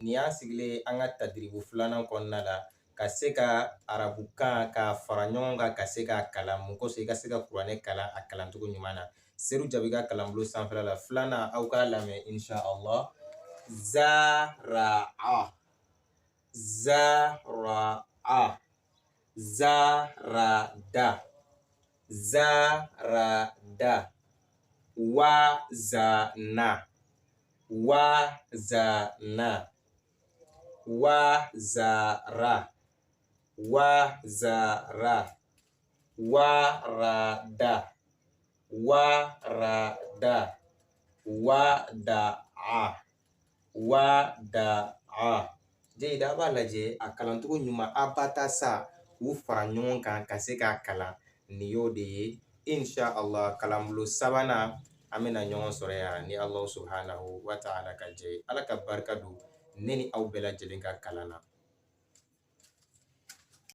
Nin y'an sigilen an ka tadiribu filanan kɔnɔna la ka se ka arabukan ka fara ɲɔgɔn kan ka se k'a kalan. Mun kosɔn? I ka se ka kuranɛ kalan a kalancogo ɲuman na. Seru Jabi ka kalanbulon sanfɛla la, filanan, aw k'a lamɛn insha Allah. Zaraa, zaraa, zarada, zarada, wazana, wazana, wazara, wazara, warada, warada, wadaa, wadaa. Jeyid, a b'a lajɛ a kalancogo ɲuman, a ba ta sa k'u fara ɲɔgɔn kan ka se k'a kalan. Nin y'o de ye insha Allah. Kalanbulon sabanan, an bɛna ɲɔgɔn sɔrɔ yan ni Allah subhanahu wa ta'ala ka jɛ. Ala ka barika don ne ni aw bɛɛ lajɛlen ka kalan na.